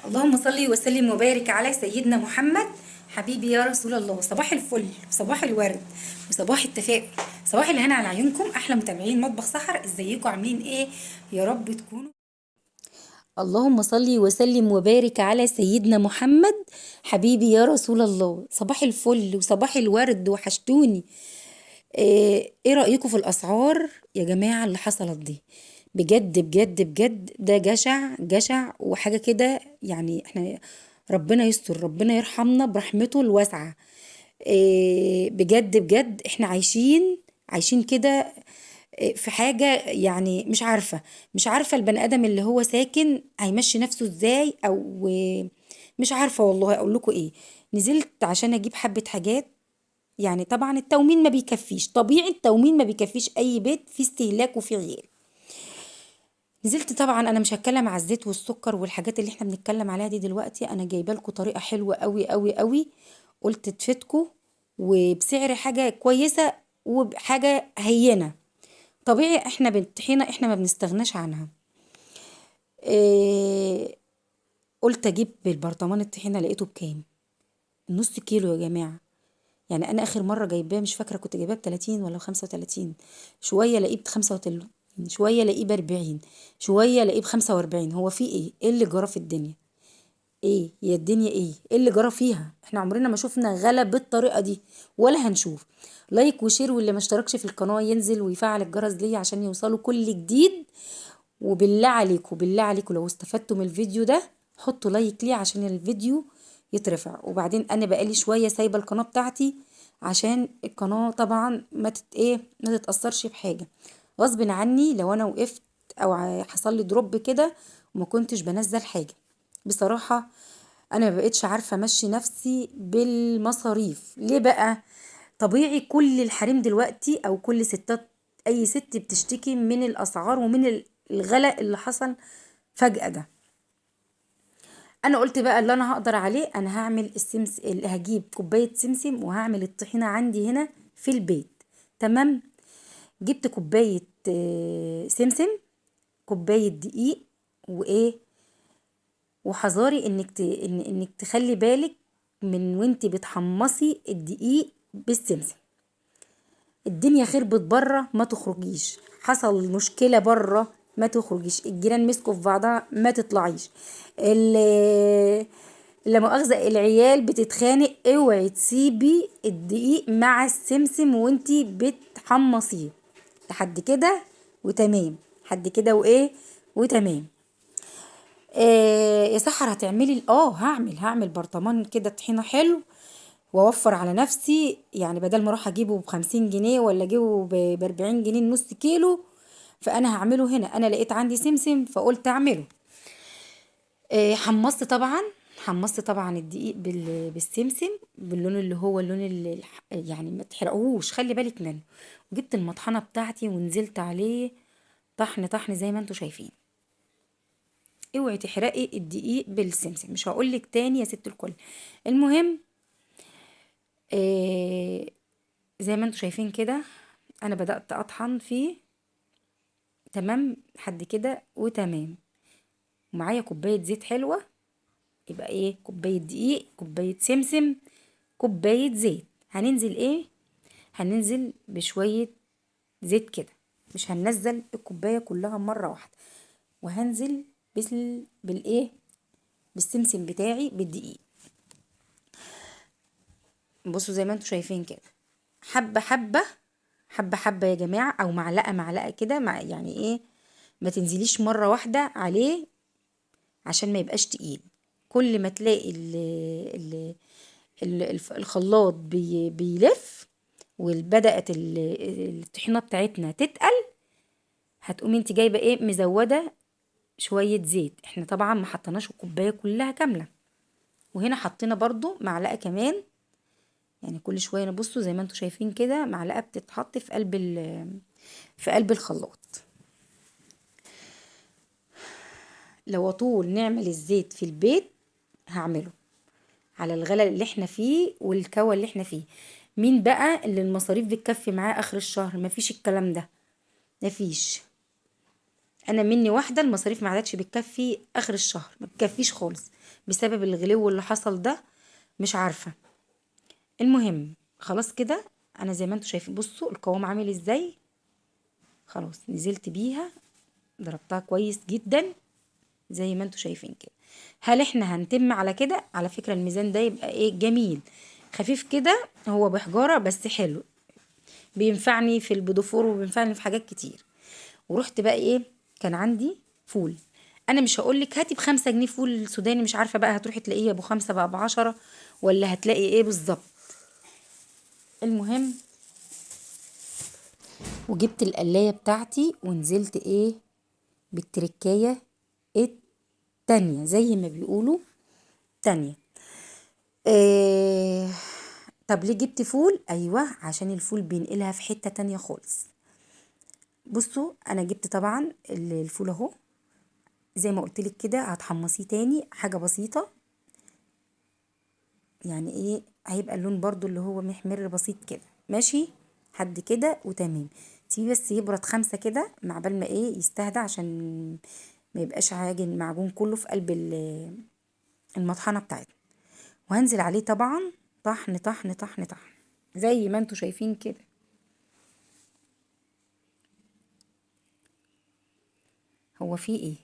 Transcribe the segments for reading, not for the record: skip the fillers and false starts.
اللهم صل وسلم وبارك على سيدنا محمد حبيبي يا رسول الله. صباح الفل وصباح الورد وصباح التفاؤل، صباح الهنا على عيونكم. احلى متابعين مطبخ سحر، ازيكم عاملين ايه؟ يا رب تكونوا. اللهم صل وسلم وبارك على سيدنا محمد حبيبي يا رسول الله. صباح الفل وصباح الورد، وحشتوني. ايه رأيكم في الأسعار يا جماعة اللي حصلت دي؟ بجد بجد بجد ده جشع جشع وحاجة كده، يعني احنا ربنا يستر، ربنا يرحمنا برحمته الواسعة. بجد بجد احنا عايشين كده في حاجة، يعني مش عارفة البني آدم اللي هو ساكن هيمشي نفسه ازاي، او مش عارفة والله اقول لكم ايه. نزلت عشان اجيب حبة حاجات، يعني طبعا التومين ما بيكفيش، طبيعي التومين ما بيكفيش اي بيت فيه استهلاك وفيه عيال. نزلت طبعا، انا مش هتكلم على الزيت والسكر والحاجات اللي احنا بنتكلم عليها دي دلوقتي، انا جايبه لكم طريقه حلوة قوي قوي قوي، قلت تفيدكم وبسعر حاجة كويسة وبحاجة هينة. طبيعي احنا بالطحينه احنا ما بنستغناش عنها. قلت اجيب البرطمان الطحينه، لقيته بكام؟ نص كيلو يا جماعة. يعني انا اخر مرة جايباه مش فاكره كنت جايباه ب30 ولا 35، شوية الاقيه ب35، شوية الاقيه ب40، شوية الاقيه ب45. هو في ايه؟ ايه اللي جرى في الدنيا؟ ايه يا الدنيا؟ ايه اللي جرى فيها؟ احنا عمرنا ما شفنا غلا بالطريقة دي ولا هنشوف. like و share، واللي ما اشتركش في القناة ينزل ويفعل الجرس ليه عشان يوصلوا كل جديد. وبالله عليكم بالله عليكم لو استفدتوا من الفيديو ده حطوا like ليه عشان الفيديو يترفع. وبعدين انا بقالي شوية سايبه القناة بتاعتي عشان القناة طبعا ما ما تتاثرش بحاجة، غصب عني لو انا وقفت او حصل لي drop كده وما كنتش بنزل حاجة. بصراحة انا ما بقتش عارفه امشي نفسي بالمصاريف. ليه بقى؟ طبيعي كل الحريم دلوقتي او كل ستات، اي ست بتشتكي من الاسعار ومن الغلاء اللي حصل فجاة ده. انا قلت بقى اللي انا هقدر عليه، انا هعمل هجيب كوباية سمسم وهعمل الطحينه عندي هنا في البيت. تمام، جبت كوباية سمسم، كوباية دقيق، وايه وحذاري انك انك تخلي بالك من وانت بتحمصي الدقيق بالسمسم. الدنيا خربت بره ما تخرجيش، حصل مشكلة بره ما تخرجيش، الجيران مسكوا في بعضها ما تطلعيش، لا مؤاخذة العيال بتتخانق، اوعي تسيبي الدقيق مع السمسم وانتي بتحمصيه. لحد كده وتمام، لحد كده وايه وتمام. يا سحر هتعملي؟ هعمل برطمان كده طحينه حلو واوفر على نفسي، يعني بدل ما اروح اجيبه ب50 جنيه ولا اجيبه ب40 جنيه النص كيلو، فانا هعمله هنا. انا لقيت عندي سمسم فقلت اعمله. حمصت طبعا الدقيق بالسمسم باللون اللي هو اللون اللي يعني ما تحرقهوش، خلي بالك منه. وجبت المطحنه بتاعتي ونزلت عليه طحن طحن زي ما انتم شايفين. اوعي تحرقي الدقيق بالسمسم، مش هقولك تاني يا ست الكل. المهم زي ما انتم شايفين كده انا بدأت اطحن فيه. تمام لحد كده وتمام. ومعايا كوباية زيت حلوة، يبقى ايه؟ كوباية دقيق، كوباية سمسم، كوباية زيت. هننزل ايه؟ هننزل بشوية زيت كده، مش هننزل الكوباية كلها مرة واحدة. وهنزل بالايه؟ بالسمسم بتاعي بالدقيق. بصوا زي ما انتم شايفين كده، حبة حبة حبة حبة يا جماعة، او معلقة معلقة كده، مع يعني ايه، ما تنزليش مرة واحدة عليه عشان ما يبقاش تقيل. كل ما تلاقي ال ال الخلاط بيلف وبدأت الطحينة بتاعتنا تتقل، هتقومي انت جايبة ايه؟ مزودة شوية زيت. احنا طبعا ما حطيناش الكوباية كلها كاملة، وهنا حطينا برضو معلقة كمان، يعني كل شوية نبصوا زي ما انتم شايفين كده معلقة بتتحط في قلب في قلب الخلاط. لو طول نعمل الزيت في البيت هعمله على الغلا اللي احنا فيه والكوى اللي احنا فيه. مين بقى اللي المصاريف بتكفي معاه اخر الشهر؟ مفيش الكلام ده، مفيش. انا مني واحدة المصاريف ما عادتش بتكفي اخر الشهر، ما بتكفيش خالص بسبب الغلو اللي حصل ده، مش عارفه. المهم خلاص كده انا زي ما انتم شايفين، بصوا القوام عامل ازاي. خلاص نزلت بيها ضربتها كويس جدا زي ما انتم شايفين كده. هل احنا هنتم على كده؟ على فكرة الميزان ده يبقى ايه، جميل خفيف كده، هو بحجارة بس حلو، بينفعني في البيدوفور وبينفعني في حاجات كتير. ورحت بقى ايه، كان عندي فول، انا مش هقولك هاتي ب5 جنيه فول سوداني، مش عارفة بقى هتروحي تلاقيه ابو 5 بقى ب10 ولا هتلاقي ايه بالظبط. المهم وجبت القلاية بتاعتي ونزلت ايه بالتركاية التانية زي ما بيقولوا تانية. إيه طب ليه جبت فول؟ ايوه عشان الفول بينقلها في حتة تانية خالص. بصوا انا جبت طبعا الفول اهو زي ما قلتلك كده، هتحمصيه تاني حاجة بسيطة، يعني ايه هيبقى اللون برضو اللي هو محمر بسيط كده، ماشي حد كده وتمام. سيبيه بس يبرد 5 كده مع بال ما ايه يستهدى، عشان ما يبقاش عاجن معجون كله في قلب المطحنة بتاعتنا. وهنزل عليه طبعا طحن طحن طحن طحن زي ما انتوا شايفين كده. هو في ايه؟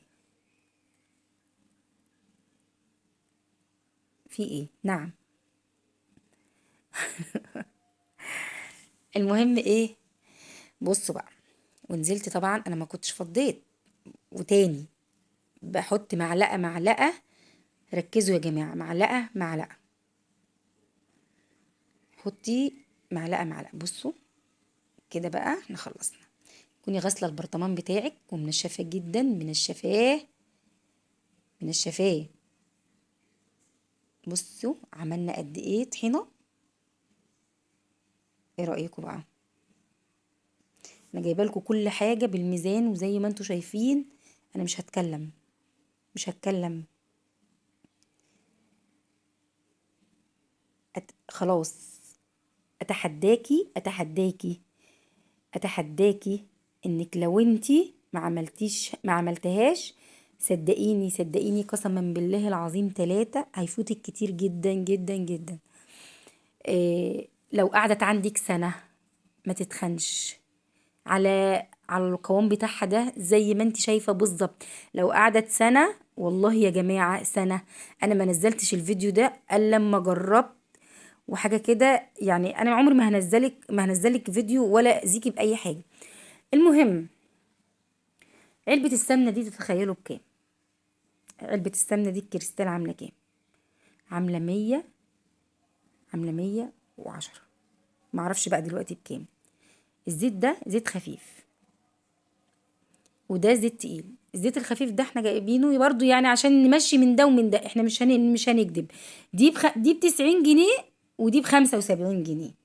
في ايه؟ نعم. المهم ايه، بصوا بقى، ونزلت طبعا انا ما كنتش فضيت، وتاني بحط معلقة معلقة، ركزوا يا جماعة، معلقة معلقة، حطي معلقة معلقة. بصوا كده بقى احنا خلصنا. كوني غاسلة البرطمان بتاعك ومنشفاه جدا، منشفاه منشفاه. بصوا عملنا قد ايه طحينة. ايه رأيكم بقى؟ انا جايبه لكم كل حاجة بالميزان وزي ما انتوا شايفين. انا مش هتكلم، مش هتكلم، خلاص. اتحداكي اتحداكي اتحداكي انك لو انتي ما عملتهاش، صدقيني صدقيني قسما بالله العظيم 3 هيفوتك كتير جدا جدا جدا. إيه لو قعدت عندك سنة ما تتخنش على القوام بتاعها ده زي ما انت شايفة بالظبط. لو قعدت سنة، والله يا جماعة سنة، انا ما نزلتش الفيديو ده الا لما جربت وحاجة كده، يعني انا عمري ما هنزلك فيديو ولا اذيكي باي حاجة. المهم علبة السمنة دي تتخيلوا بكام؟ علبة السمنة دي الكريستال عاملة كام؟ عاملة 100، عاملة 110، معرفش بقى دلوقتي بكام. الزيت ده زيت خفيف وده زيت تقيل. الزيت الخفيف ده احنا جايبينه برضو يعني عشان نمشي من ده ومن ده، احنا مش هنكدب. دي ب90 جنيه ودي ب75 جنيه.